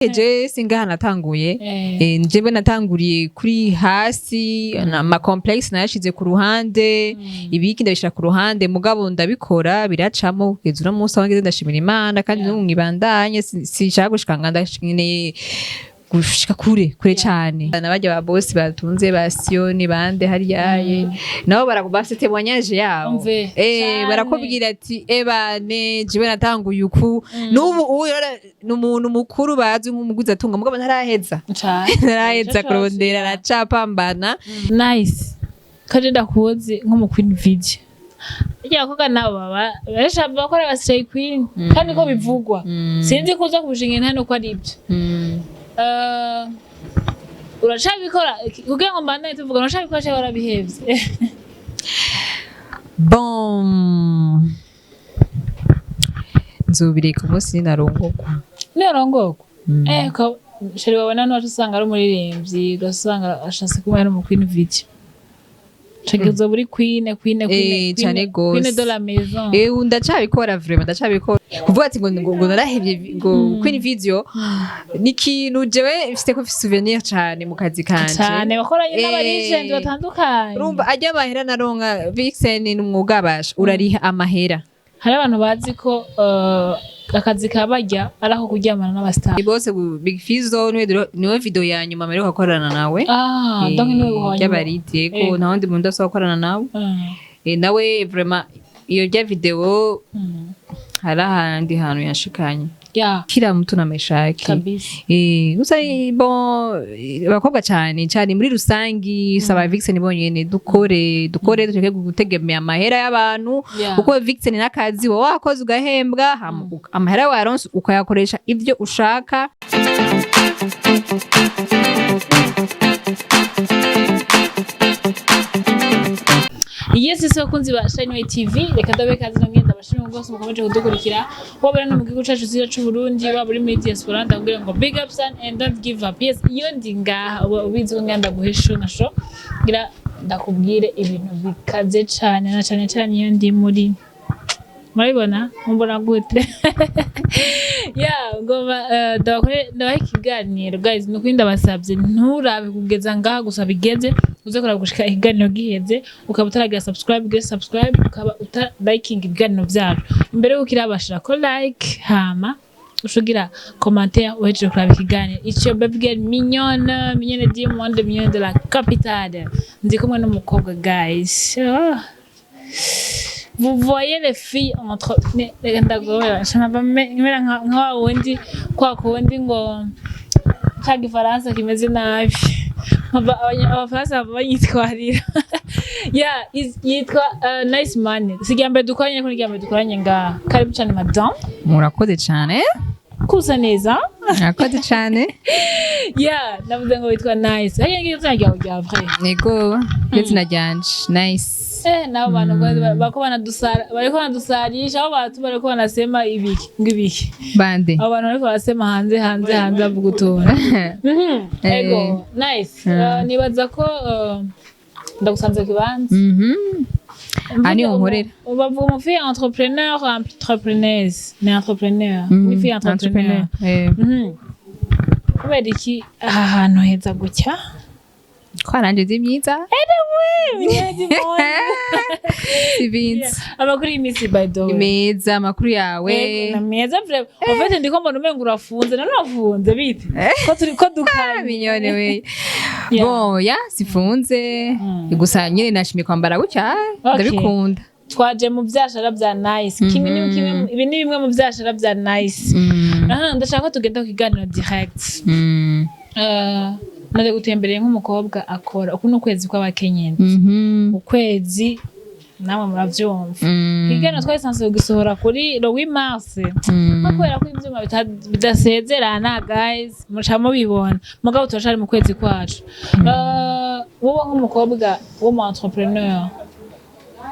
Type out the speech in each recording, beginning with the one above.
Je singaha natanguye. Jewe natanguriye kuri hasi, ama complexe nayashize ku ruhande, ibiki ndabishira ku ruhande, mugabo ndabikora, biracamo kugeza uno munsi aho ngeze. Ndashimira Imana kandi n'ubu nkibandanye. Sinshaka gushika nga, ndashimye gushika kure kure cane. Nabarya ba boss batunze ba Siyoni bande hariyaye, nabo bafite témoignage yabo. Umve, cane. Barakubwira ati: "Ebane, jewe natanguye uku." N'ubu ubu ni umuntu mukuru bazwi nk'umuguzi atunga, mugabo ntaraheza. Cane. Ntaraheza kurondera, aracapambana. Nice, kandi ndakuzi nko mu Queen Video. Burya abakobwa nabo baba benshi bakora aba slay queen, kandi ko bivugwa, sinzi ko uza kubishinga intare nuko ari ibyo. Uracabikora? Kugira ngo mbandanye tuvuga, uracabikora cyangwa warabihevye? Bon, nzobireka umunsi ninarongorwa. Niyarongorwa? Ko chéri wawe nawe wacu usanga ari umuririmbyi, ugasanga ashatse kuba ari umu Queen Video. Cagize uzoba uri queen, queen, queen, Cane gose. Queen de la maison. Ubu ndacabikora, vraiment ndacabikora. Kuvuga ati ngo narahevye ngo Queen Video, ni ikintu jewe mfite ko souvenir cane mu kazi kanje. Cane, wakoranye n'aba legend batandukanye. Urumva ajya amahera naronka, Vixen, ni umwuga basha urariha amahera. Hari abantu bazi ko akazi ka barya ari ako kuryamana n'aba star. Bose Big Fizzo niwe video ya nyuma mperuka gukorana nawe. Ah, donc niwe wanyuma. Ry'abaridi ko nta wundi muntu udasaba gukorana nawe. Nawe vraiment iyo rya video hari ahandi hantu yashikanye. Kila mtu na maisha yake. Kabisa. Gusa bon, abakobwa cyane cyane muri rusangi, saba Vixen bonyene, dukore, dukore, tureke gutegemea amahera y'abantu. Kuko Vixen n'akazi wowe wakoze ugahembwa, hama amahera waronse ukayakoresha ivyo ushaka. Yes, isi bakunzi ba Shine TV, reka ndabe kazi namwe, ndabashimira rwose mukomeje kudukurikira, waba uri no mu gihugu cacu cyiza c'u Burundi, waba uri muri diaspora, ndakubwira ngo big up son and don't give up. Yes, iyo ndi ngaha uba ubizi ko ngenda guhesha na show ngira ndakubwire ibintu bikaze cane, na cane cane iyo ndi muri, murabibona, mumbona gute? Ya ngoma, ndabakore, ndabaha ikiganiro. Guys, nukuri ndabasabye, nturabe kugeza ngaha gusa bigeze, uze kuraba gushika ikiganiro giheze. Ukaba utaragira subscribe, ugire subscribe. Ukaba uta liking ibiganiro vyacu, imbere yuko irabashira ko like, hama ushugira commentaire uhejeje kuraba ikiganiro. Ico baby girl mignonne, mignonne du monde, mignonne de la capitale, ndi kumwe n'umukobwa, guys. Oh. Vous voyez les filles entre reka ndagobera, nshaka mera nka wa wundi, kwa kundi ngo ca gifaransa kimeze nabi. Abafaransa bava banyitwarira. Ya yitwa Nice Money. Si irya mbere dukoranye, ariko ni irya mbere dukoranye ngaha. Karibu cane, madame. Murakoze cane. Kusa neza. Murakoze cane. Ya, navuze ngo witwa Nice, hariya ngiyo izina ryawe rya vrai? Ego, izina ryanje Nice. Nabo bantu bako banadusara, bariko banadusarisha abo bantu bariko banasema ibiki ngo ibiki. Bande? Abo bantu bariko barasema hanze, hanze, hanze, bavuga utuntu. Ego, Nice. Nibaza ko ndagusanze ku kibanza. Aha niho nkorera. Bavuga umu fille entrepreneur, entrepreneuse, ni entrepreneur, ni fille entrepreneur. Kubera iki aha hantu heza gutya? Ko naranje ndi myiza. Sibinzi. Amakuru y'iminsi, by the way? Meza, amakuru yawe? Yego, na meza vraiment. En fait ndiko mbona umengo urafunze, none urafunze bite? Ko turi ko dukanye. Mignonne we. Bon, ya sifunze. Gusa nyine nashimye kwambara gutya. Ndabikunda. Twaje mu vyashara vya Nice. Kimwe ni kimwe, ibi ni bimwe mu vyashara vya Nice. Aha ndashaka ko tugenda ku kiganiro direct. Naje gutembereye nk'umukobwa akora. Uku ni ukwezi kw'abakenyezi. Ukwezi namwe muravyumva. Ikiganiro twari kugisohora kuri le 8 mars. No kubera ko ivyuma bidasezerana, guys, muca mubibona, mugabo turacari mu kwezi kwacu. Wowe nk'umukobwa wo mu entrepreneur,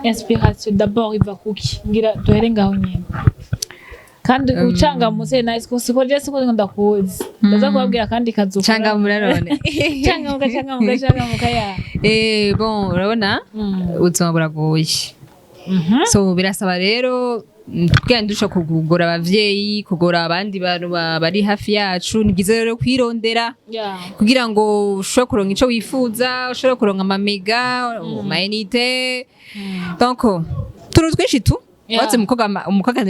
inspiration d'abord iva kuki? Ngira duhere ngaho nyene, kandi ucangamutse, Nice, ko siko je, siko ndakuzi, ndaza kubabwira kandi kazi ukora. Cangamura none. Cangamuka, cangamuka, cangamuka ya. Bon, urabona ubuzima buragoye. So birasaba rero Kugira ndusha kugora abavyeyi, kugora abandi bantu bari hafi yacu. Ni byiza rero kwirondera kugira ngo ushobore kuronka ico wifuza, ushobore kuronka amamega, ama unités, donc utuntu twinshi tu. Waze umukobwa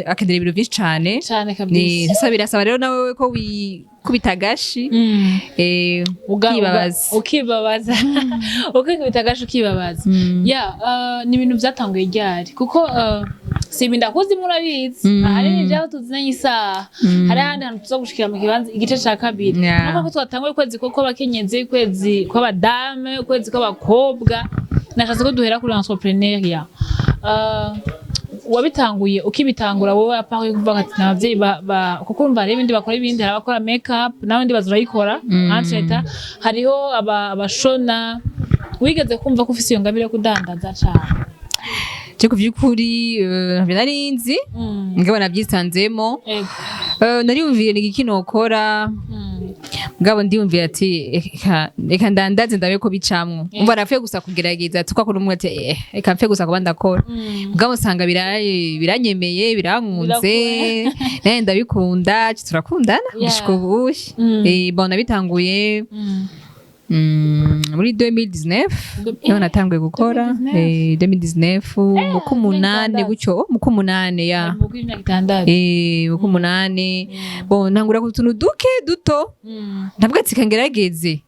akenera ibintu byinshi cane. Cane Ni kabisa. Sasa birasaba rero nawe ko wikubita agashi, ukibabaza. Ukibabaza, ukikubita agashi, ukibabaza. Ya, ni ibintu byatanguye ryari? Kuko si ibi ndakuzi, murabizi. Ahanini ibyaho tuzinanye isaha, hari ahandi hantu tuza gushikira mu kibanza igice ca kabiri. Nuko ko twatanguye ukwezi ko kw'abakenyezi, ukwezi kw'abadame, ukwezi kw'abakobwa, nashatse ko duhera kuri entrepreneuriat. Wabitanguye, ukibitangura wowe, à part yo kuvuga ati n'abavyeyi kuko urumva hariho ibindi bakora, ibindi hari abakora make up n'abandi baza urayikora, entre hariho abashona, wigeze kumva ko ufise iyo ngabire yo kudandaza cane? Je ku vy'ukuri, ntabyo nari nzi, mugabo navyisanzemo. Nariyumviye ni igiki nokora, mugabo ndiyumviye ati reka ndandaze ndabe ko bicamwo. Umva, napfuye gusa kugerageza, tukakora umwe ati reka mpfe gusa kuba ndakora, mugabo nsanga biranyemeye, birankunze, nawe ndabikunda, turakundana gushika ubu. Bon, nabitanguye muri 2019 niho natanguye gukora. 2019? 2019 mu kumunane. 2006. Gutyo, mu kumunane ya. Mu kw'imyaka 6. Mu kumunane. Bon, ntangura ku tuntu duke duto, ndavuga ati kangerageze.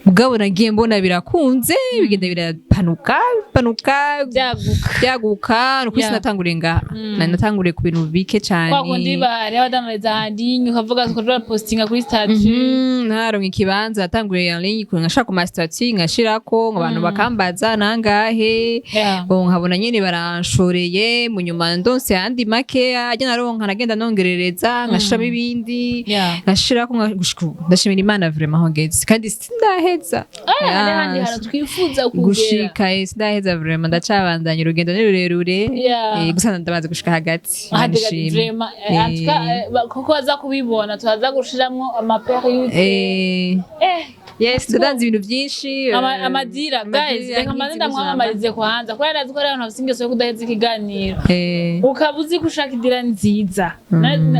Mugabo nagiye mbona birakunze, bigenda birapanuka panuka, byaguka. Byaguka. Nukuri sinatanguriye ngaha. Natanguriye ku bintu bike cane. Kwa kundi bari abadandariza ahandi, ukavuga tukaja postinga kuri statut. Ntaronka ikibanza, natanguriye en ligne, nkashaka ku ma statut nkashirako, abantu bakambaza nangahe. Bon, nkabona nyene baranshoreye, mu nyuma ndonse ayandi makeya ajya naronka, nagenda nongerereza, nkashiramo ibindi, nkashirako gushika ubu. Ndashimira Imana vraiment aho ngeze, kandi sindaheza. Aya, hari ahandi hantu twifuza kugera. Gushika, sindaheza vraiment, ndacabandanya, urugendo ni rurerure. Gusa ndamaze gushika hagati. Imana Ahandi ishimwe. Vraiment, en tout cas, kuko baza kubibona, turaza gushiramwo ama perruque. Yes, ndadanze ibintu byinshi. Amadira guys, Amadira, reka mbanze nk'izi ndamwamamarize kwanza, kubera ndazi ko hari abantu bafise ingeso yo kudaheza ikiganiro. Ukaba uzi ko ushaka idira nziza.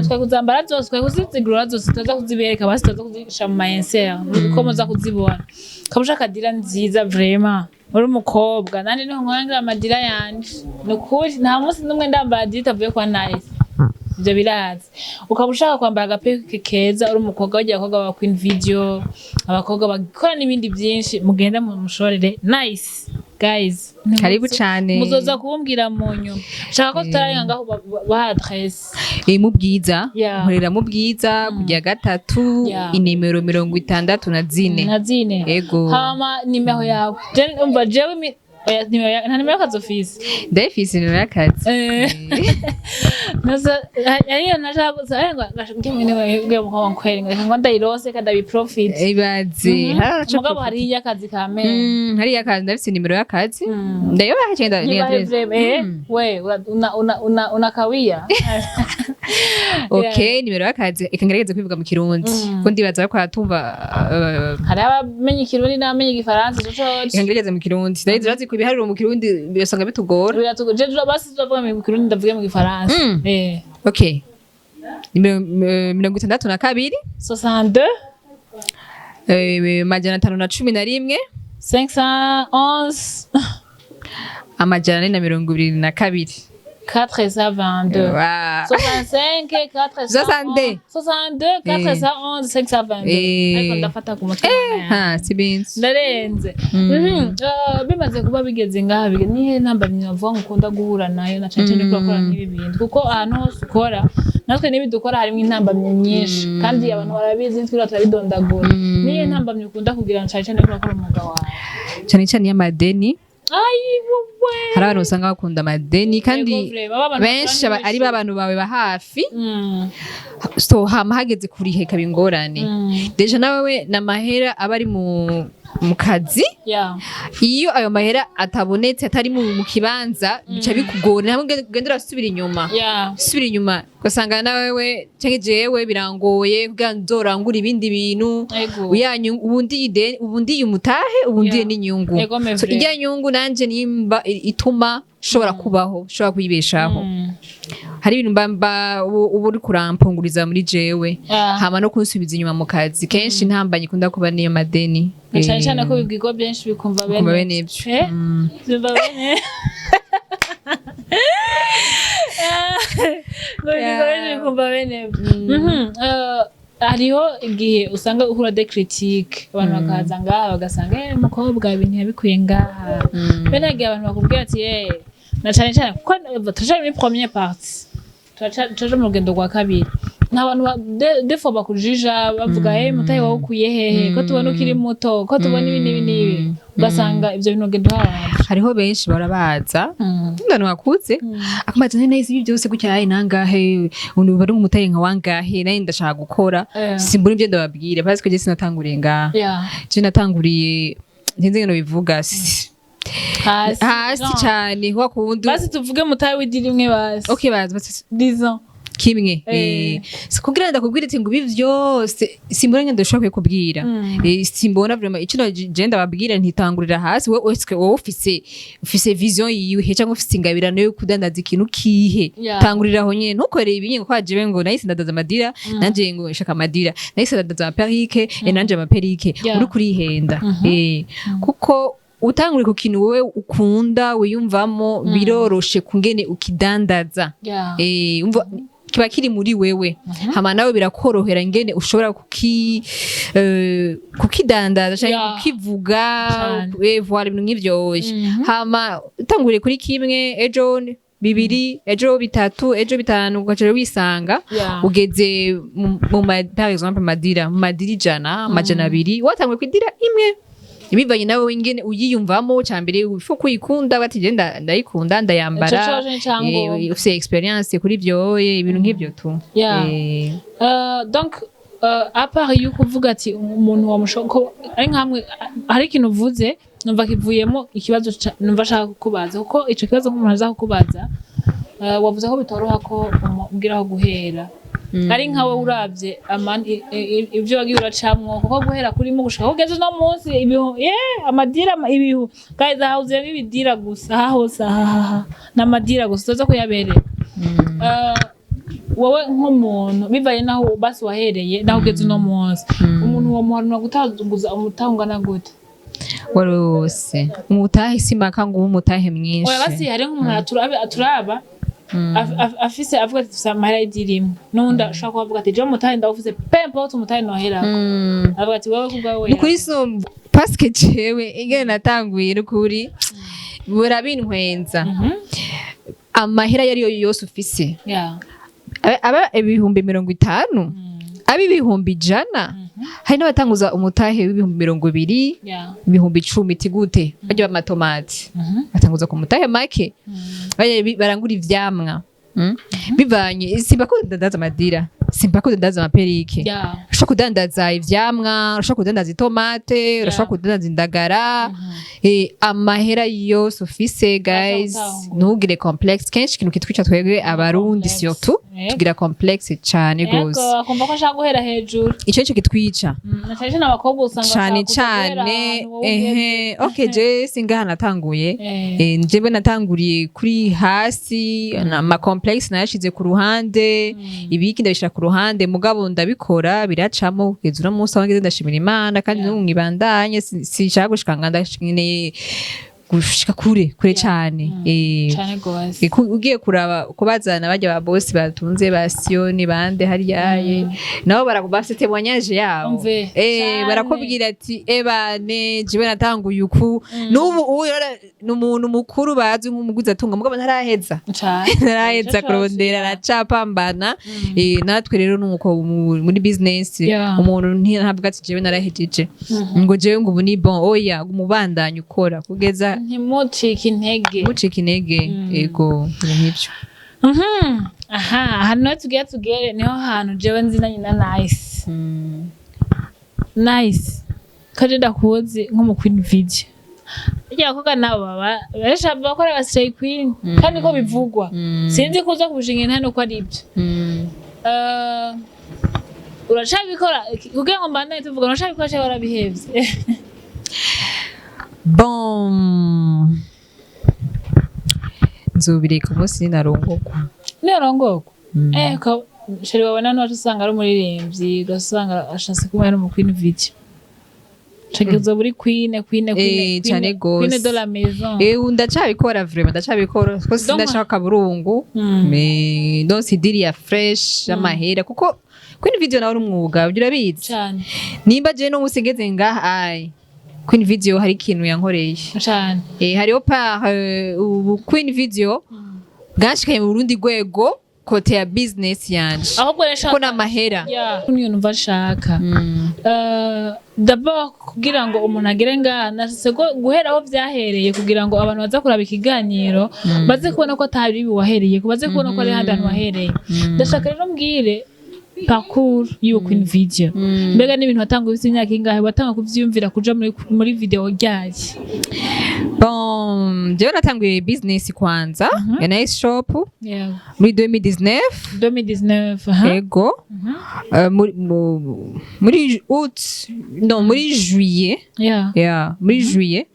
Twe kuzambara zose, twe kuzizigura zose, tuza kuzibereka basi, tuza kuzisha mu ma insert uko muza kuzibona. Ukaba ushaka dira nziza vraiment, uri umukobwa, nanje niho nkorangira amadira yanje. Ni ukuri nta munsi n'umwe ndambara dira itavuye kwa Nice, ivyo birazi. Ukaba ushaka kwambara aga perruque keza, uri umukobwa, bagira abakobwa ba Queen Video, abakobwa bakora n'ibindi byinshi, mugende mushorere Nice guys. Karibu cane. Muzoza kubumbwira mu nyuma. Nshaka ko tutararenga ngaho baha adresse. Mu Bwiza. Nkorera mu Bwiza kujya gatatu, inimero 64. Na zine. Ego. Hama nimero yawe? Je umva, jewe oya, nimero nta nimero y'akazi ufise? Ndayifise nimero y'akazi. Nasa ariyo nashaka gusa ngo ngemwe ngiye mukaba nkwere ngo ngo ndayirose kandi abiprofit. Ibaze. Mugabo hari iy'akazi ka mene. Hariya akazi, ndafise nimero y'akazi, ndayobaha cyenda ni Nibahe adresse. Vraiment, we una una una unakawia. Okay, nimero y'akazi, reka ngerageze kwivuga mu Kirundi ko ndibaza ko atumva. Hari abamenye Ikirundi n'abamenye Igifaransa coco. Reka ngerageze mu Kirundi, ndabizi, urazi ko ibiharuro mu Kirundi birasanga bitugora. Je basi tuzavuga mu Kirundi, ndavuge mu Gifaransa. Okay, nimero 62, 62, 511, 511, 422. 422. Wow. 65 411, 62. 62 411 522. Ariko ndafata ku mutwe, mana yanjye. Ha, si binzi. Ndarenze. Bimaze kuba bigeze ngaha, nihe ntambamyi navuga ngo ukunda guhura nayo, na cane cane uriko urakora nk'ibi bintu? Kuko ahantu hose ukora, natwe n'ibi dukora, harimo intambamyi nyinshi, kandi abantu barabizi, twiriwe turabidondagura. Nihe ntambamyi ukunda kugira na cane cane uriko urakora umwuga wawe? Cyane cyane y'amadeni. Ayi wowe! Hari abantu usanga bakunda amadeni, kandi Yego, vraiment, aba bantu benshi bakora ari ba bantu bawe ba hafi. So hama hageze kuriheka bingorane. Déjà nawe n'amahera aba ari mu kazi. Iyo ayo mahera atabonetse, atari mu kibanza, bica bikugora, ntabwo ugenda, urasubira inyuma, subira inyuma, ugasanga nawewe canke jewe birangoye kugira nzorangure ibindi bintu. Uyanyu ubundi ide, ubundi umutahe, ubundi n'inyungu. Ego, me So vrai. ijya nyungu nanje nimba ituma nshobora kubaho, nshobora kuyibeshaho. Hari ibintu mba uba uri kurampunguriza muri jewe, hama no kunsubiza inyuma mu kazi. Kenshi ntambanye ikunda kuba niyo madeni. Na cane cane ko bibwirwa byinshi bikumva bene Bikumva bene ivyo. Eh? Byumva bene, ngo bibwirwa benshi bikumva bene ivyo. Hariho igihe usanga uhura de critique, abantu bakaza ngaha bagasanga umukobwa ibintu yabikuye ngaha. Bene igihe abantu bakubwira ati na cane cane kuko turacari muri première partie, turaja mu rugendo rwa kabiri, nta bantu des fois bakujija bavuga: "Mutahe wawe ukuye hehe, ko tubona ukiri muto, ko tubona ibi n'ibi n'ibi?" Ugasanga ivyo bintu ugenda uhabwa. Hariho benshi barabaza, abantu bakuze akambaza: "None nahise ibi byose gutya, ayi nangahe ubu bari umutaye nka wangahe? Naye ndashaka gukora." Simbura ibyo ndababwira parce que je sinatanguriye ngaha. Je natanguriye, ntinzi ngeno bivuga, Hasi. Hasi Genre, cyane wa kundi. Basi tuvuge mutahe w'idiri imwe basi. Okay, bazi Disons. Kimwe. Si kugira ndakubwira ati ngo ibi byose, simbona ngendo ndashobora kubwira. Simbona vraiment ico je ndababwira: ntitangurira hasi. Wowe wowe ufise vision yiwe cyangwa ufise ingabirano yo kudandaza ikintu kihe, tangurira aho nyene. Ntukore ibi nyene kwa jewe ngo nahise ndadandaza amadira, nanje ngo nshaka amadira, nahise ndadandaza amaperike, nanje amaperike. Uri kurihenda, kuko utanguriye ku kintu wowe ukunda, wiyumvamo, biroroshe kungene ukidandaza. Umva kiba kiri muri wewe, hama nawe birakorohera ingene ushobora kukidandaza canke kukivuga. Cane. Voilà, ibintu nk'ivyo. Hama utanguriye kuri kimwe, ejo bibiri, ejo bitatu, ejo bitanu, ugaca rero wisanga ugeze mu par exemple amadira, mu madira 100, 200, watanguye kwidira imwe. Bivanye nawe ingene uyiyumvamo. Ca mbere ufu kuyikunda, bati je ndayikunda, ndayambara. Ico coco ni icangombwa. Ufise expérience kuri vyo, ibintu nk'ivyo tu. Donc à part yuko uvuga ati umuntu wamushoko ari nkamwe, hari ikintu uvuze numva kivuyemo ikibazo numva ashaka kukubaza, kuko ico kibazo nk'umuntu aza kukubaza, wavuze ko bitoroha ko umubwira aho guhera. Ari nkawe uravye ibyo wagiye uracamwo, kuko guhera kuri mu gushika kugeza uno munsi, ibihu amadira, ibihu guys, hahuzuyemo ibidira gusa, aha hose aha n'amadira gusa, tuza kuyabereka. Wowe nk'umuntu, bivanye naho basi wahereye naho ugeze uno munsi, umuntu womuhanura gutanguza umutahe ungana gute? Wari wose umutahe, simaka ngo ube umutahe mwinshi. Oya, basi hari nk'umuntu aturaba afise avuga ati dufise amahera y'idiri imwe, n'uwundi ashobora kuba avuga ati jewe umutahe ndawufise, peu importe umutahe noherako. Avuga ati wowe kubwawe. Nukuri sumva, parce que jewe ingene natanguye, nukuri burabintwenza. Amahera yari yo yose ufise, aba 50,000, aba 100,000, hari n'abatanguza umutahe w'20,000, 10,000. Tigute barya amatomati, batanguza ku mutahe make, barya barangura ivyamwa. Bivanye, simba ko kudandaza amadira, simba ko kudandaza amaperike. Ushobora kudandaza ivyamwa, ushobora kudandaza itomate, urashobora kudandaza indagara. Amahera yose ufise, guys, gutangura. Ntugire complexe. Kenshi ikintu kitwica twebwe Abarundi, Complexe. surtout tugira complexe cane gose. Akumva ko ashaka guhera hejuru. Ico nico kitwica. Na cane cane abakobwa usanga cane bashaka kuza guhera cane. ahantu wowe ugeze. Ehe, okay, je singaha natanguye. Njyewe natanguriye kuri hasi, ama complexe nayashize ku ruhande, ibiki ndabishira ku ruhande, mugabo ndabikora, biracamo kugeza uno munsi aho ngeze. Ndashimira Imana kandi n'ubu nkibandanye. Sinshaka gushika nga ndashimye gushika kure kure cane. Cane gose. Ugiye kuraba kubazana bajya ba bosi batunze ba Siyoni bande hariyaye, nabo bafite témoignage yabo. Umve, cane. Barakubwira ati: "Ebane, jewe natanguye uku." N'ubu ubu ni umuntu mukuru bazwi nk'umuguzi atunga, mugabo ntaraheza. Cane. Ntaraheza Ico kurondera, cose, aracapambana. Natwe rero nuko muri business, umuntu ntabwo ati jewe narahejeje, ngo jewe ngo ubu ni bon. Oya, umubandanya ukora kugeza Ntimucike intege. Mucika intege, ego, ibintu nk'ibyo. Aha ahantu naho tugiye tugere niho hantu jewe nzi na nyina Nice. Nice kaje ndakuzi nko mu Queen Video. Burya abakobwa nabo baba benshi bakora ba Slay Queen, kandi ko bivugwa, sinzi kuza kubishinga intane ko ari ibyo. Uracabikora? Kugira ngo mbandanye tuvuga, uracabikora cyangwa warabihevye? Bon, nzobireka umunsi ninarongorwa. Niyorongorwa, chéri wawe nawe wacu usanga ari umuririmbyi, ugasanga ashatse kuba ari umu queen video. Cageze buri queen, queen, queen, Cane gose. Queen de la maison. Ndacabikora vraiment, ndacabikora kuko sindashaka kaburungu. Mais donc idiri ya fresh amahera, kuko queen video nawe ari umwuga, ujya urabizi. Cane. Nimba je no musi ngeze ngaha, ai queen video hari ikintu yankoreye. Cane. Hariho par ubu queen video bwashikaye mu rundi rwego côté ya business yanje, ahubwo rero kuko n'amahera. Ya, niyo numva nshaka. D'abord kugira ngo umuntu agere ngaha, nashase ko guhera aho vyahereye, kugira ngo abantu baza kuraba ikiganiro baze kubona ko atari ibi wahereye, baze kubona ko ari ahandi hantu wahereye. Ndashaka rero mbwire parcours y'uwo queen video. Mbega n'ibintu watanga ufite imyaka ingahe? Watanga kuvyiyumvira kuja muri video ryari? Bon, jewe natanguye business kwanza ya nice shop muri 2019. 2019, aha. Ego. Muri août, non, muri juillet. Yeah, muri juillet.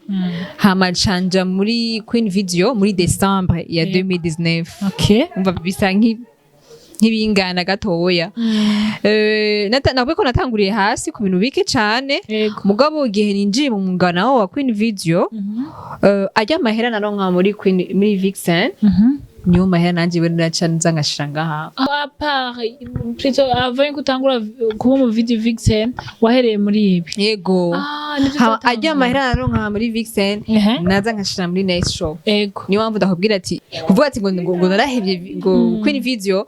Hama canja muri queen video muri décembre ya 2019. Umva, bisa nk'ibingana gatoya. Navuye ko natanguriye hasi ku bintu bike cane. Mugabo igihe ninjiye mu mwuga nawo wa queen video, ajya amahera naronka muri queen, muri vixen, niyo mahera nanje we naca nza ngashira ngaha. À part, plutôt avant ko utangura kuba mu video vixen, wahereye muri ibi? Yego. Ah, nivyo. Ajya amahera naronka muri vixen, naza nkashira muri nice shop. Niyo mpamvu ndakubwira ati kuvuga ati ngo narahevye ngo queen video,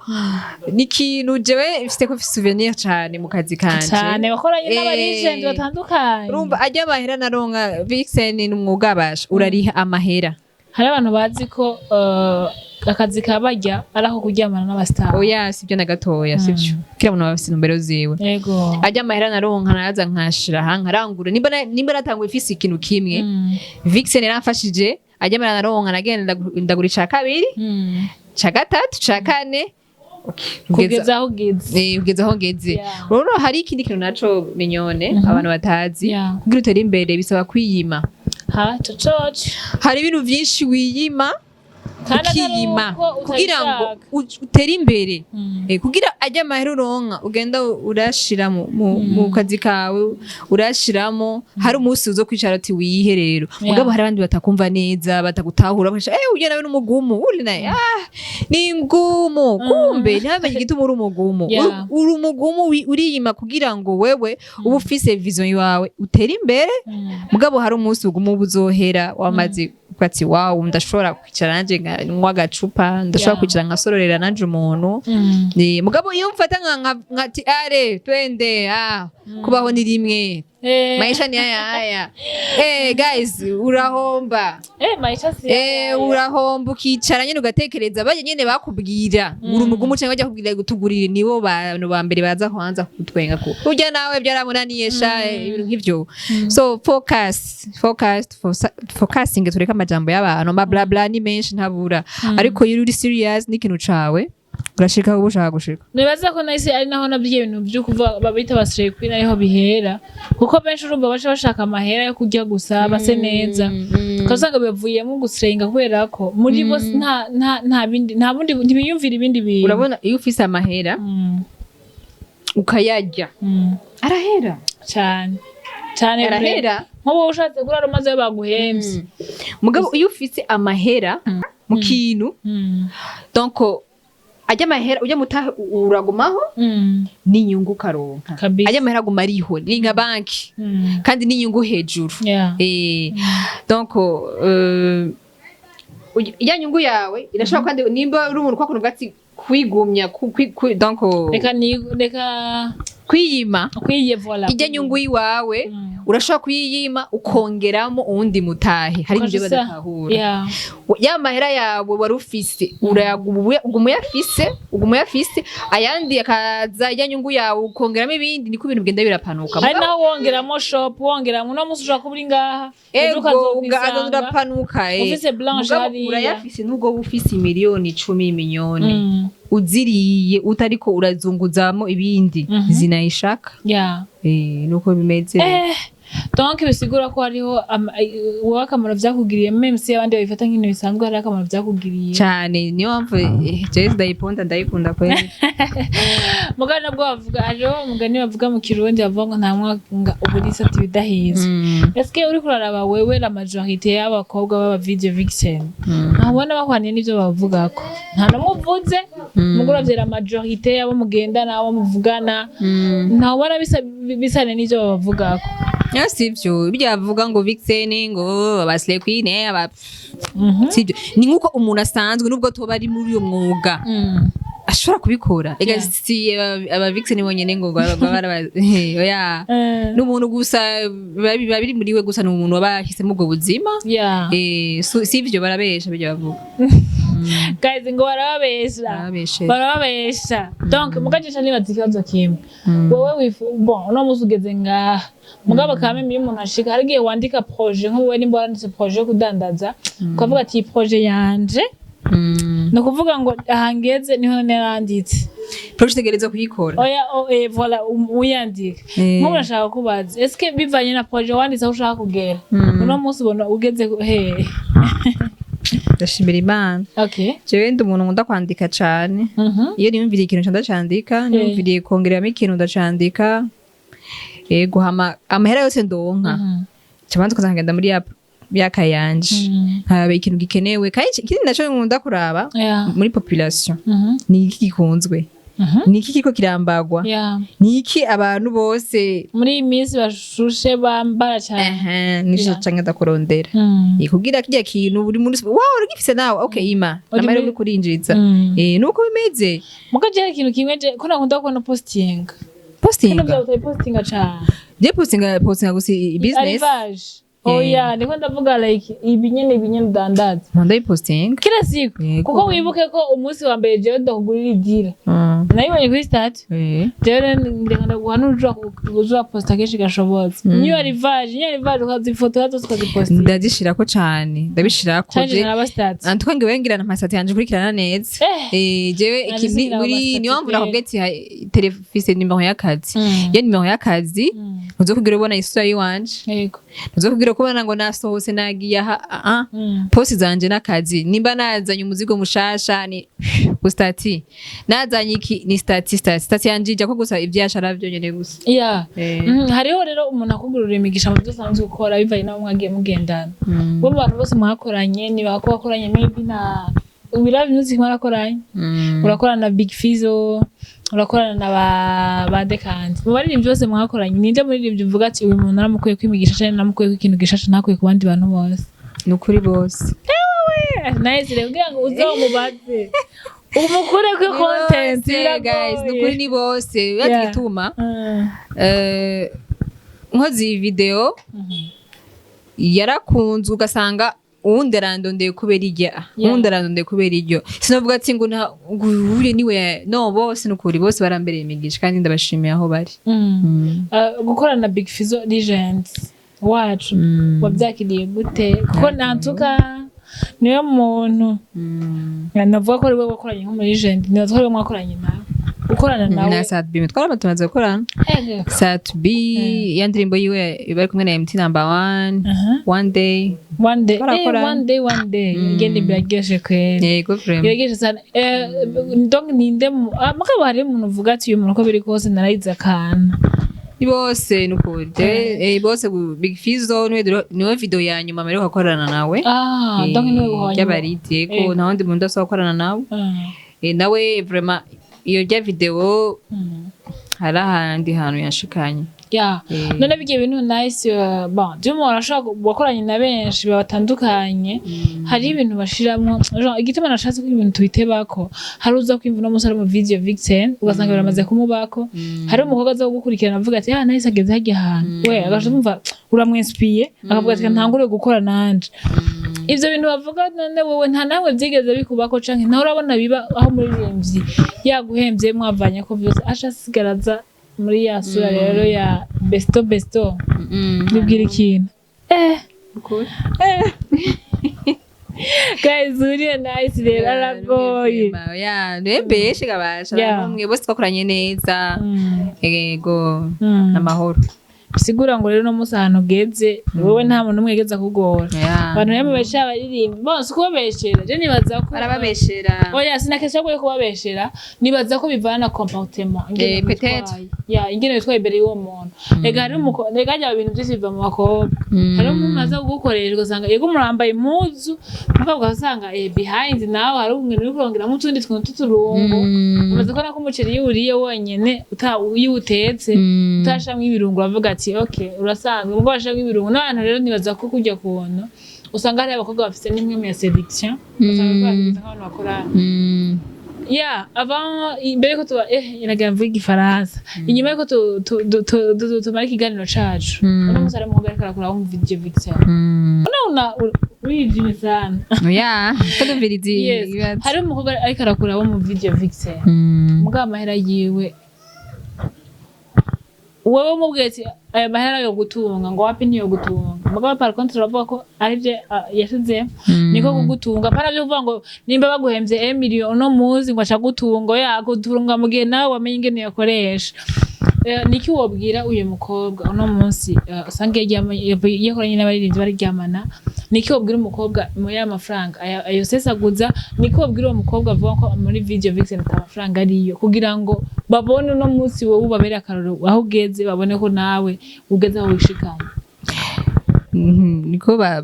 ni ikintu jewe mfite ko souvenir cane mu kazi kanje. Cyane, wakoranye n'aba legend batandukanye. Urumva, ajya amahera naronka vixen ni umwuga basha urariha amahera. Hari abantu bazi ko akazi kabarya ari ako kuryamana n'aba star. Oya, sibyo na gatoya, sibyo. Kila muntu aba afise intumbero ziwe. Ajya amahera naronka naza nkashira aha nkarangura. Nimba natanguye ifise ikintu kimwe, vixen yaramfashije. Ajya amahera naronka nagenda ndagura ica kabiri, ca gatatu, ca kane. Kugeza aho ugeze. Kugeza aho ngeze. Rero hari ikindi kintu naco minyone abantu batazi: kugira utere imbere bisaba kwiyima. Ha cococo. Hari ibintu vyinshi wiyima, Kandi atari ukiyima uko kugira ngo utabishaka. utere imbere. Kugira ajya amahera uronka ugenda urashira mu kazi kawe, urashiramo, hari umunsi uzo kwicara ati wiyihe rero. Mugabo hari abandi batakumva neza, batagutahura, bakaca ujya nawe n'umugumu uri naye, ni ngumu. Kumbe ntibamenye igituma uri umugumu. Uri umugumu, uriyima kugira ngo wewe ube ufise vision yawe, utere imbere. Mugabo hari umunsi uguma uba uzohera wamaze kuvuga ati wow, ndashobora kwicara nanje nkanywa agacupa, ndashobora kwicara nkasororera nanje umuntu. Mugabo iyo mfata nka ati are twende, kubaho ni rimwe. Maisha ni haya haya. Guys, urahomba. Maisha si Urahomba ukicara nyene ugatekereza bajya nyene bakubwira uri umugumu, cyangwa bajya kubwira ngo tugurire, nibo bantu ba mbere baza kwanza kutwenga ko urya nawe byaramunaniye sha, ibintu nk'ivyo. So focus, focus, focusing, tureke amajambo y'abantu, ama bla bla ni menshi ntabura, ariko iyo uri serious n'ikintu cawe urashika aho uba ushaka gushika. Nibaza ko nahise ari naho nabyo ibintu byo kuva babita ba slay queen ariho bihera, kuko benshi urumva baca bashaka amahera yo kurya gusa base neza, ukasanga bivuyemo gusrenga kubera ko muri bo nta bindi, nta bundi, ntibiyumvira ibindi bintu. Urabona iyo ufise amahera ukayarya, arahera. Cyane cyane. Arahera. Nk'ubu ushatse kurara umaze baguhemvye. Mugabo iyo ufise amahera mu kintu, donc ajya amahera ujya mutahe uragumaho n'inyungu ukaronka. Ajya amahera aguma ariho, ni nka banki, kandi n'inyungu hejuru. Donc ya nyungu yawe irashobora, kandi nimba uri umuntu kwa kuntu ati kwigumya donc Reka ni reka kwiyima. Kwiye, voilà. Ijya nyungu yiwawe urashobora kuyiyima ukongeramo uwundi mutahe. Hari ibyo badatahura. Ya mahera yawe wari ufise urayaguma, uguma uyafise, uguma uyafise, ayandi akaza, ya nyungu yawe ukongeramo ibindi, niko ibintu bigenda birapanuka. Hari naho wongeramo shop, wongeramo, uno munsi ushobora kuba uri ngaha, ejo ego ukazokwisanga urapanuka. Ufise blanche Mugabo hariya. Urayafise nubwo woba ufise miliyoni 10, miliyoni uziriye utariko urazunguzamo ibindi, zinayishaka. Nuko bimeze. Donc bisigura ko hariho wowe akamaro vyakugiriye, même si abandi babifata nk'ibintu bisanzwe, hariho akamaro vyakugiriye. Cyane, niyo mpamvu jewe ndayikunda, ndayikunda kweli. Mugabo nabwo bavuga, hariho umugani bavuga mu Kirundi, bavuga ngo nta mwanga uburisa ati bidahize. Eske uriko uraraba wewe, la majorité y'abakobwa b'aba video vixen, ntabona bahwaniye n'ivyo bavugako? Nta n'umwe uvuze, mugo uravye la majorité y'abo mugendana, abo muvugana, ntawubona bisane n'ivyo babavugako. Ya, sivyo bijya bavuga ngo vixen, ngo aba slay queen, aba sivyo. Ni nkuko umuntu asanzwe, nubwo tuba ari muri uyo mwuga, ashobora kubikora. Ega si aba vixen bonyene ngo oya, n'umuntu gusa biba biri muri we gusa, ni umuntu aba yahisemo ubwo buzima. Si ivyo, barabesha bijya bavuga. Guys, ngo barababesha. Barababeshe. Barababesha. Donc mugacisha nibaza ikibazo kimwe: wowe wifu, bon, uno munsi ugeze ngaha, mugabo kameme iyo umuntu ashika, hari igihe wandika projet, nk'ubu nimba wanditse projet yo kudandaza, ukavuga ati iyi projet yanje, ni ukuvuga ngo aha ngeze niho naranditse. Projet utegerezwa kuyikora. Oya, voilà, uyandika. Nk'ubu nashaka kubaza, eske bivanye na projet wanditse aho ushaka kugera, uno munsi ubona ugeze hehe? Ndashimira Imana. Jewe ndi umuntu nkunda kwandika cane. Iyo niyumviriye ikintu nca ndacandika, niyumviriye kongereramo ikintu ndacandika. Yego, hama amahera yose ndonka, cabanza kuza nkagenda muri ya yakaye yanje, nkaraba ikintu gikenewe. Kandi ikindi naco nkunda kuraba muri population, ni iki gikunzwe, ni iki kiriko kirambagwa, ni iki abantu bose muri iyi minsi bashushe bambara cyane. Ehe, nico canke ndakurondera. Kugira kirya kintu buri muri wow uragifise nawe, okay, ima Uri namara muri- uri kurinjiza. Nuko bimeze. Muga je ikintu kimwe je ko nakunda kubona posting. Kino Postinga. vya utayipostinga cane. Je postinga, postinga gusa business. Arrivage. Oya, ndiko ndavuga like ibi nyene udandaza. Nkunda yipostinga. Kila siku. Yego. Kuko wibuke ko umunsi wa mbere jewe ndakugurira idira, nayibonye kuri statut. Jewe rero ndeka ndaguha n'uja posta kenshi gashobotse. Niyo arrivage ukazifotora zose ukazipostinga. Ndazishirako cane, ndabishirako. Canje Je naraba statut. Antuka ngewe ngira na masati yanje kurikirana neza. Jewe Nanje singira muri ama niyo mpamvu statut. nakubwiye ati telefise nimero y'akazi. Iyo nimero y'akazi, ntuzokubwira ubona isura yiwanje. Ntuzokubwira kubona ngo nasohotse, nagiye aha, ah ah. Post zanje n'akazi, nimba nazanye umuzigo mushasha ni ku statut, nazanye iki ni statut, statut yanje ijako gusa ivyashara vyonyene gusa. Hariho rero umuntu akugurura imigisha mu byo usanzwe ukora bivanye n'abo mwagiye mugendana. Bo mu bantu bose mwakoranye, niba ko wakoranye maybe na We Love Music, mwarakoranye, urakorana na Big Fizzo, urakorana na ba bande, kandi mu baririmbyi bose mwakoranye, ninde muririmbyi uvuga ati uyu muntu naramukuye kwimigisha canke naramukuye ikintu gishasha ntakuye ku bandi bantu bose? Ni ukuri bose. Nice rero, kugira ngo uzomubaze umukure kuri content. Bose, guys, ni ukuri ni bose. Urazi igituma? Nkoze iyi video yarakunzwe, ugasanga uwundi arandondeye kubera irya, uwundi arandondeye kubera iryo. Sinavuga ati ngo nta ngo uyu niwe, no, bose nukuri bose barambereye imigisha kandi ndabashimiye aho bari. Gukorana na Big Fizzo legend wacu, wabyakiriye gute? Kuko nantuka niwe muntu navuga ko ari we wakoranye nk'umu legend, nibaza ko ari we mwakoranye nawe, gukorana nawe. Na Sat-B twarama tumaze gukorana. Sat-B, ya ndirimbo yiwe bari kumwe na MT number one. One day. One day. Twarakorana. One day, one day igenda biraryoshe kweri. Yego, vraiment. Biraryoshe sana. Donc ninde mugabo hari umuntu uvuga ati uyu muntu uko biri kose narayize akantu? Ni bose nukuri. Bose Big Fizzo niwe video ya nyuma mperuka gukorana nawe. Ah, donc niwe wanyuma. Ry'abaridi, yego. Nta wundi muntu udasaba gukorana nawe. Nawe vraiment iyo rya video hari ahandi hantu yashikanye. None bigiye bintu nice, bon, by'umuntu arashobora wakoranye na benshi batandukanye, hari ibintu bashiramwo, genre igituma nashatse ko ibintu tubitebako, hari uza kwimva uno musore mu video vixen ugasanga biramaze kumubako, hari umukobwa aza kugukurikirana avuga ati ah, nice, ageze harya hantu, we agaca umva uramwinspiye, akavuga ati ntangure gukora nanje ivyo bintu bavuga. None wowe nta namwe vyigeze bikubako, canke ntawe urabona biba aho umuririmbyi yaguhemvye mwavanye ko vyose aca asigaraza muri ya sura rero ya besto besto? Bibwira ikintu. Guys, uriya nice rero aragoye. Ya, niwe gabasha. Numwe bose twakoranye neza. Yego, namahoro. Bisigura ngo rero no munsi ahantu ugeze, wowe nta muntu n'umwe yigeze akugora. Abantu rero mubeshera abaririmbi bose, ukubabeshera, je nibaza ko Barababeshera. Oya, sinakesha ko kubabeshera, nibaza ko bivana na comportement, ingene Peut-être. witwaye. Ya, ingene witwaye imbere y'uwo muntu. Ega hari ega hajya ibintu byinshi biva mu bakobwa. Hari umuntu aza kugukoresha, ugasanga yego murambaye impuzu, mugabo ugasanga behind nawe hari ukuntu uri kurongeramo utundi tuntu tw'uturungo. Umaze kubona ko umuceri iyo uwuriye wonyene, iyo uwutetse utashiramwo ibirungo, uravuga ati okay, urasanzwe, mugabo washiramwo ibirungo n'abantu. Rero nibaza ko kurya kuntu usanga hari abakobwa bafise n'imwe ya séduction, usanga bafise nk'abantu bakora ya avant, imbere yuko tuba iragira mvuga igifaransa, inyuma yuko tumara ikiganiro cacu, uno munsi hari umukobwa ariko arakora mu video vixen, una urijimye sana. Ya, ko ndumviriza Yes. ibibazo. Hari umukobwa ariko arakora wo mu video vixen, mugabo amahera yiwe, wewe umubwiye ati aya mahera yo gutunga, ngo wapi, ntiyo gutunga. Mugabo par contre uravuga ko arivyo yashizemo niko kugutunga, pana byo kuvuga ngo nimba baguhemvye 1 million uno muzi ngo aca gutunga. Oya, gutunga mu gihe nawe wamenye ingene yakoresha. Niki wobwira uyu mukobwa uno munsi usanga yakoranye n'abaririmbyi baryamana? Niki wobwira umukobwa muri aya mafaranga ayo sesaguza? Niki wobwira uwo mukobwa avuga ko muri video vixen ata mafaranga ariyo, kugira ngo babone uno munsi wowe ubabere akarorero aho ugeze, babone ko nawe ugeze aho wishikanye? Niko ba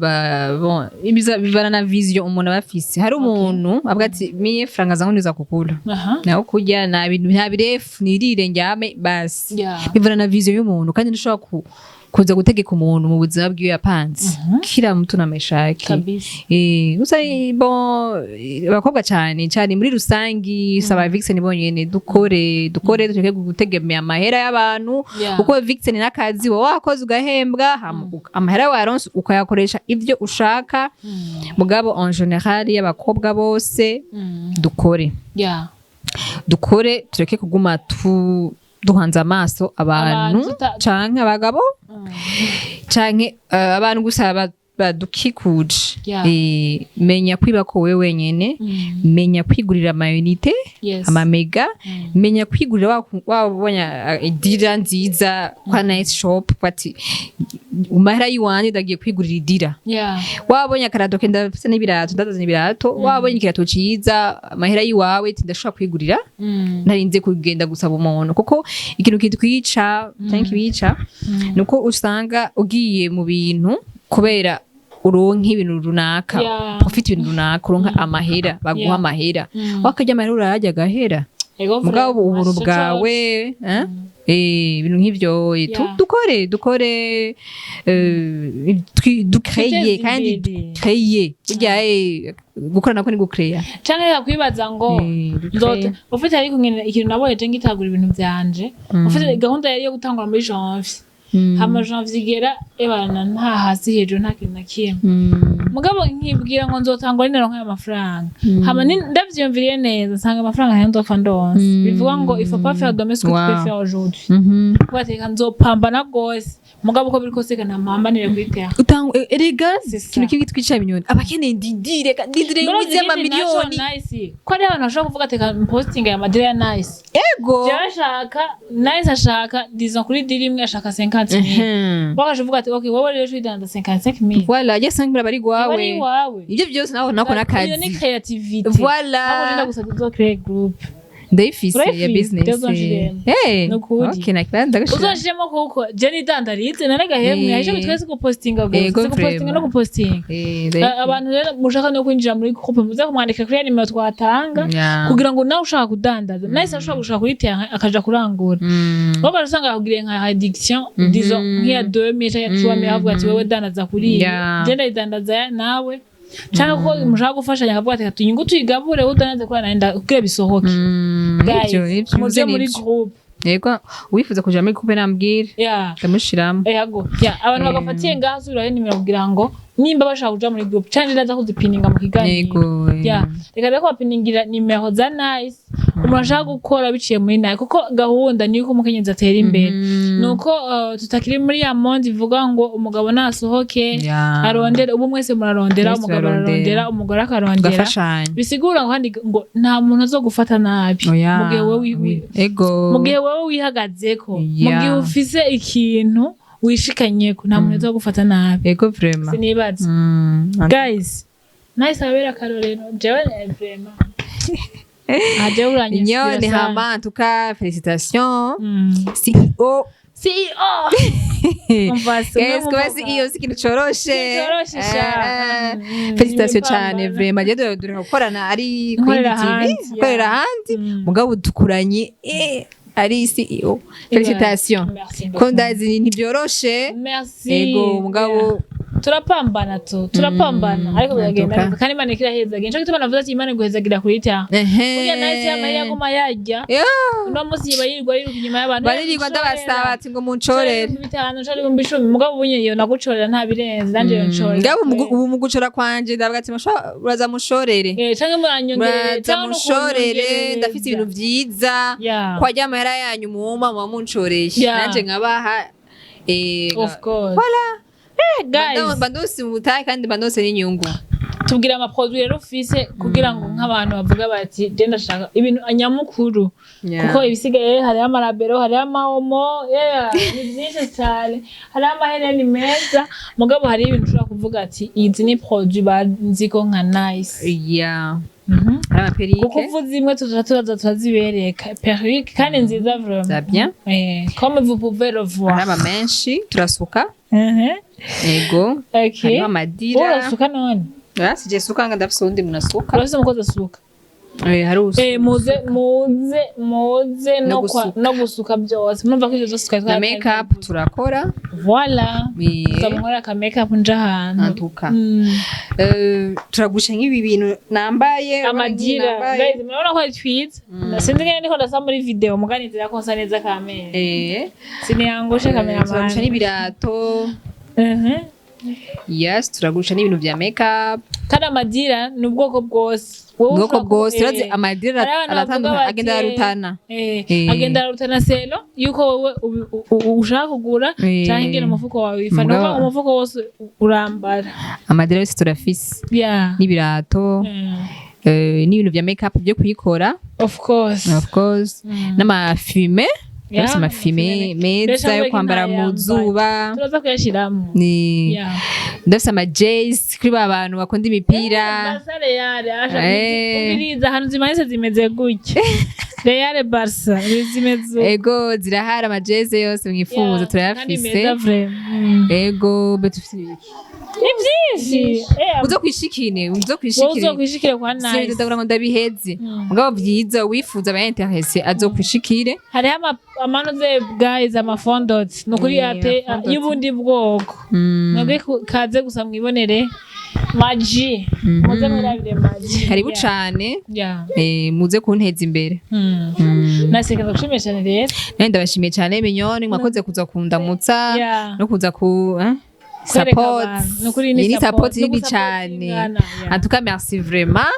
bon, ibiza bivana na vision umuntu aba afise. Hari umuntu avuga ati mie franga zangu niza kukula, naho kurya nta bintu, nta birefu, nirire ndyame basi. Bivana na vision y'umuntu, kandi ntushobora kuza gutegeka umuntu mu buzima bwiwe yapanze. Kila mtu na maisha yake. Gusa bon, abakobwa cyane cyane muri rusangi, saba vixen bonyene, dukore, dukore, tureke gutegemea amahera y'abantu, kuko vixen n'akazi wowe wakoze ugahembwa, hama amahera waronse ukayakoresha ibyo ushaka. Mugabo en général y'abakobwa bose, dukore, dukore, tureke kuguma tu duhanze amaso abantu, Abantu canke abagabo, canke abantu gusa badukikuje. Menya kwiba ko wewe wenyene, menya kwigurira ama unités, ama méga, menya kwigurira wabonye idira nziza kwa nice shop, bati umahera yiwanje ndagiye kwigurira idira. Wabonye akarato kenda ndafise n'ibirato, ndazana ibirato, wabonye ikirato ciza, amahera yiwawe ati ndashobora kwigurira, ntarinze kugenda gusaba umuntu. Kuko ikintu kitwica canke kibica nuko usanga ugiye mu bintu kubera uronka ibintu runaka, ufite ibintu runaka, uronka amahera, baguha amahera, wakarya amahera urayarya agahera. Ego. Mugabo ubuntu Asha. bwawe, eh? Ibintu nk'ivyo, dukore, dukore, dukreye. Twiteze Kandi imbere. dukreye burya, gukora nako ni gucreya. Canke yakwibaza ngo Dukreye. nzota ufite, ariko ngene ikintu nabonye je ngitagura ibintu vyanje, ufite gahunda yari yo gutangura muri janvier, hama janvier igera, ebana nta hasi hejuru, nta kintu na kimwe. Mugabo nkibwira ngo nzotangura ninaronka ayo mafaranga, hama ndavyiyumviriye neza nsanga amafaranga ntayo nzopfa ndonse. Bivuga ngo il faut pas faire demain ce que tu peux faire aujourd'hui. Kubateka nzopambana gose, mugabo uko biri kose reka ntampambanire kuri terrain. Utanga erega C'est ça. ikintu kimwe twica minyoni, abakeneye ndindire, ndindire Murazi nkwize ikindi naco, amamiliyoni. Nice, ko hariho abantu bashobora kuvuga ati reka mpostinga aya madira ya Nice. Ego. Jewe ashaka Nice, ashaka disons kuri deal imwe ashaka 50 mille, bakaje uvuga ati okay, wowe rero uyidandaza 55 mille. Voilà, je 5 mille bari Aba ari gwawe. iwawe. Ibyo byose naho nako Iyo ni nakazi. creativity. Voilà. Ahubwo nenda gusa tuzocrée groupe. Ndayifise ya Urayifise? business. Uzonshiremo. Eh. Nukuri. Okay, nakira ndagashira. Uzonshiremo, kuko je nidandarize naragahemwe, haje bitwese gupostinga gusa, Ego, si gupostinga no vraiment. gupostinga. Abantu rero mushaka no kwinjira muri groupe, muze kumwandika kuri ya nimero twatanga, kugira ngo nawe ushaka kudandaza, nahise ashobora gushaka kuri terrain akaja kurangura, wowe usanga yakugiriye nka réduction, disons nk'iya 2000 canke 3000, avuga ati wewe dandaza kuri iyi, je ndayidandaza nawe, canke ko mushaka gufashanya akavuga ati tunyungu tuyigabure, wowe udandaze kuri nari kugira bisohoke. Guys, Ivyo ivyo muje muri nivyo. groupe. Yego, uwifuza kuja muri groupe nambwire, ndamushiramo. Yego, ya abantu bagafatiye ngaho subirayo nimero kugira ngo nimba bashaka kuja muri groupe, canke ndaza kuzipininga mu kiganiro. Yego. Ya, reka rero kubapiningira nimero za Nice, umuntu ashaka gukora biciye muri Nice, kuko gahunda ni uko umukenyezi atera imbere, nuko tutakiri muri ya monde ivuga ngo umugabo nasohoke arondere. Ubu mwese murarondera. Mwese Umugabo turarondera. ararondera, umugore akarondera. Tugafashanya. Bisigura ngo kandi ngo nta muntu azogufata nabi Oya. mu gihe wowe Ego. mu gihe wowe wihagazeko, mu gihe ufise ikintu. Wishikanye ko nta muntu azogufata nabi. Ego, vraiment. Sinibaza. Guys, Nice abera akarorero. Jewe vraiment, ah, jewe uranyinspira Mignonne sana. Hama, en tout cas, félicitations. CEO. CEO. Umva se, Guys, kuba umwe CEO si ikintu coroshe. Coroshe sha. Félicitations Ni cyane. ibipambana. Vraiment, je dore gukorana ari kuri Nkorera TV, ahandi, gukorera yeah. ahandi. Mugabo dukuranye ari CEO. Félicitations. Merci Ko beaucoup. ndazi ntibyoroshe. Merci. Ego, mugabo Yeah. Turapambana tu, turapambana, ariko biragenda Antuka. neza kandi Imana ikirahezagira. Nico gituma navuze ati Imana iguhezagira kuri ta burya nawe yama yaguma yarya. Uno munsi yiba yirirwa yiruka inyuma y'abantu. Baririrwa ndabasaba ati ngo muncorere. 5,000, nshora 10,000. Mugabo ubunye iyo nagucorera nta birenze, nanje iyo ncorera. Ngabo ubu mu gucora kwanje ndavuga ati: "Uraza mushorere." Canke muranyongerere. Muraza Canke no mushorere, kunyongerereza. ndafite ibintu vyiza. Yeah. Kwa rya mahera yanyu muma muba munshoreye. Nanje nkabaha Of course. Voilà. Guys, Bandose umutahe kandi bandose n'inyungu. Tubwira ama produit rero ufise kugira ngo nk'abantu bavuga bati: "Je ndashaka ibintu nyamukuru." Kuko ibisigaye hariho amarabero, hariho amaomo, yeah, ni byinshi cyane, hariho amahereni meza, mugabo hariho ibintu ushobora kuvuga ati: "Izi ni produit banziko nka Nice." Hari ama perruque. Kuko uvuze imwe tuza turaza turazibereka, perruque kandi nziza vraiment. Ça bien. Comme vous pouvez le voir. Hari ama menshi, turasuka. Ego. Hariho amadira. Urasuka none? Ah, sije suka, nga ndafise uwundi muntu asuka. Urafise umukozi asuka? Hari usuka. Muze muze muze No no kwa gusuka. No gusuka byose, murumva ko ivyo byose twari Na make up turakora. Voilà. Tuzamukorera aka make up nje ahantu. Antuka. Turagurisha nk'ibi bintu nambaye, urabona nk'ibi Amadira. nambaye. Guys, murabona ko ari twiza. Sinzi ngene ndiko ndasa muri video, muganizira ko nsa neza kamere. Siniyangushe, Turagurisha cameraman. n'ibirato. Yes, turagurisha n'ibintu vya make up. Kandi amadira ni ubwoko bwose. Wowe Ubwoko ushobora bwose, urazi amadira hari abantu bavuga aratandukanye, bati, agenda ararutana. Agenda ararutana selon yuko wowe ushaka kugura canke ingene umufuko wawe wifata. Nukuvuga umufuko wose urambara. Amadira yose turafise. N'ibirato, n'ibintu vya make up byo kuyikora. Of course. Of course. N'ama fumé. Turafise ama fumé meza Mbese yo kwambara mu ntayambaye. zuba. Turaza kuyashiramwo. Ni ndafise ama jersey kuri ba bantu bakunda imipira. Barca, Real, asha umviriza ahantu zimanitse zimeze gutya. Real, Barca zimeze uko. Ego, zirahari, ama jersey yose mwifuza Yeah, kandi turayafise. meza vraiment. Ego, be tufise ibiki? Ni byinshi. Uzo kwishikine, uzo Wowe kwishikire. uzokwishikire kwa Si Nice. ndabura ngo ndabiheze. Mugabo vyiza wifuza aba intéressé azokwishikire. Hariho amanuze guys, amafondot ni ukuri ate Amafondot. y'ubundi bwoko. Mwebwe kaze gusa mwibonere maji, muze mwirabire maji. Karibu cane. Muze kunteza imbere. Naseka, ndagushimiye cyane rero. Nawe ndabashimiye cyane, Mignonne, mwakoze kuza kundamutsa no kuza ku Kwereka support. abantu. Ni ukuri ni Iyi ni support. support nini No cane. gusapotingana, yeah. En tout cas, merci vraiment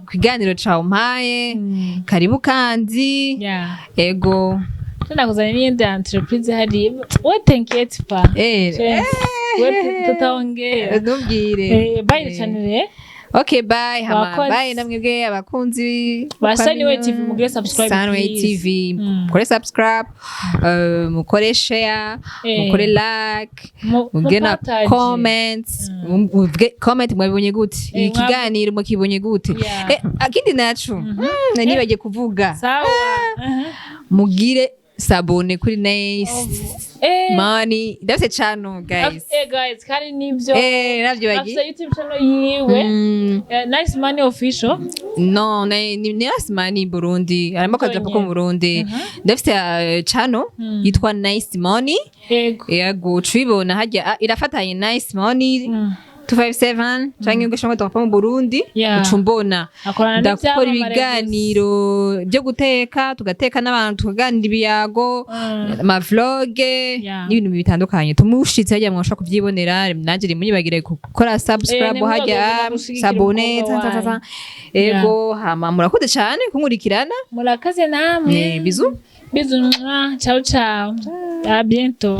ku kiganiro cawe umpaye. Karibu kandi. Ego. Tunakuzania n'iyindi entreprise hariya, we t'inquiète pas. We tutaongea. Ntubwire. Bye cyane rero. Okay, bye. Hama Wakoze. bye namwebwe abakunzi Ba kwa Sunway Mignonne. TV, mugire subscribe, Sunway please. TV, mukore subscribe, mukore share, mukore like, muge na mupartage. comment, muvuge comment mwabibonye gute, iki kiganiro mukibonye gute. Akindi naco nibagiye kuvuga, Sawa. Mugire s'abonner kuri Nice Money, ndafise channel, guys. Guys, kandi nibyo. Navyo bagiye. Afise YouTube channel yiwe. Nice Money Official. No, ni Nice Money Burundi. Harimo akadrapo ko mu Burundi. Ndafise channel yitwa Nice Money. Yego. Yego, ucibona hajya, irafatanye Nice Money 257 canke ugashaka drapo mu Burundi, ucumbona. Akorana Ndakora n'ivyamamare. ibiganiro byo guteka, tugateka n'abantu, tukaganira ibiyago, ama vlog n'ibintu bitandukanye. Tumushitse hajya mwashobora kuvyibonera, nanje rimunyibagire gukora subscribe Ntimwibagire hajya, gushyigikira s'abonner, umukobwa ta, ta, ta, ta. wanyu. Ego, hama murakoze cane kunkurikirana. Murakaze namwe. Bisous. Bisous, mwah. Ciao ciao, à bientôt.